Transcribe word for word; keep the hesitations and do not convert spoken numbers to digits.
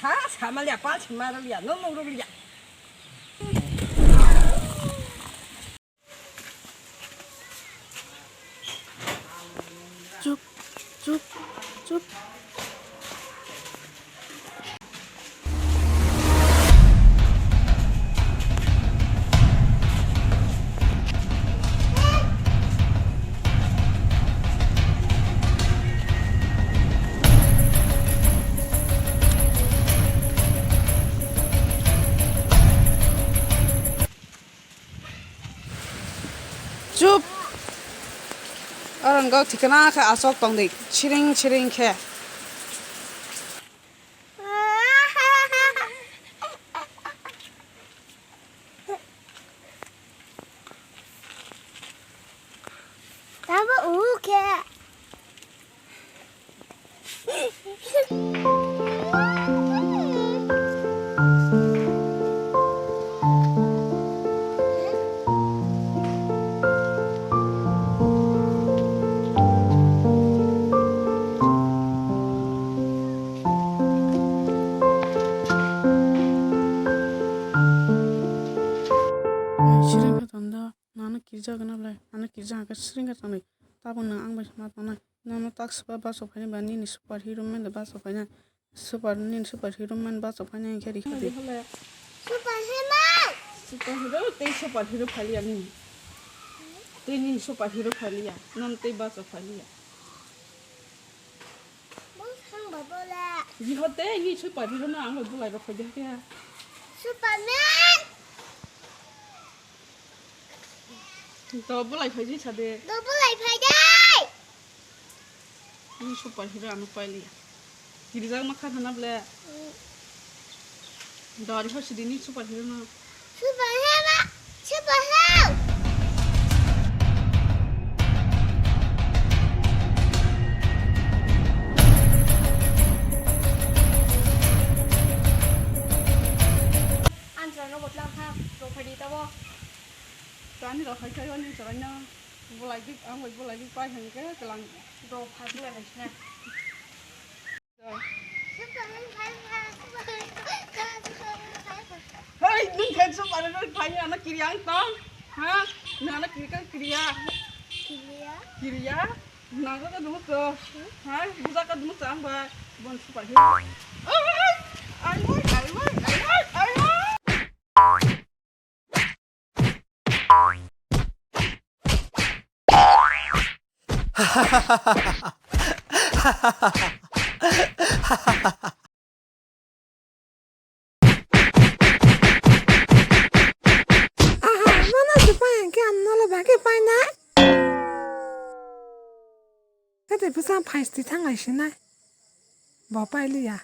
Ha, samaliya, pal sima rwliya, no no rwliya. Chup, chup, chup. Chup! Oro wngkha thikana khe aswk tongdi, siring siring khe. Tamo u khe. Siring khe tong do, nano kirjak na belai, ano kirjak hwnkhe siring khe tong di. Tabuk nwng ang bai ma tongnai. Nono tak swba bachok phainai ba nini super hero man da bachok phainai. Super, nini super hero man bachok phainai hwnkhe rikha di. Super hero man! Super hero, tei super hero phailiya nini. Tei nini super hero phailiya, nono tei bachok phailiya. Bwsang ba bole. Biho tei nini super hero no ang bai bulai rok phaidi khe. Superman! To bulai phaidi sade. To bulai phaidi! Ni super hero ano pailiya. Kirijak ma kha thana ble. Mm. Dari ho sidi ni super hero no. Super hero, super hero. Ang chwraino botla kha, rok phaidi tabo. Tani rok hai khai ani chwraino. Bulai dik, ang bai bulai dik pai hwnkhe tlang. Rok phaidi lai sina. Hei, nwng khe super hero phai, ano kiriya ang tong. Ha? Nwng ano kiri ka kiriya? Kiriya? Kiriya? Nang ka dumu ko. Ha? Buja ka dumu ko ang bai. Bon super hero. Ai, ai, ai, ai, ai, ai, ai. Aha, mano se pai hwnkhe ang nolo bagwi painai. Kete bwsa phaisti thanglai sinai. Bo pailiya.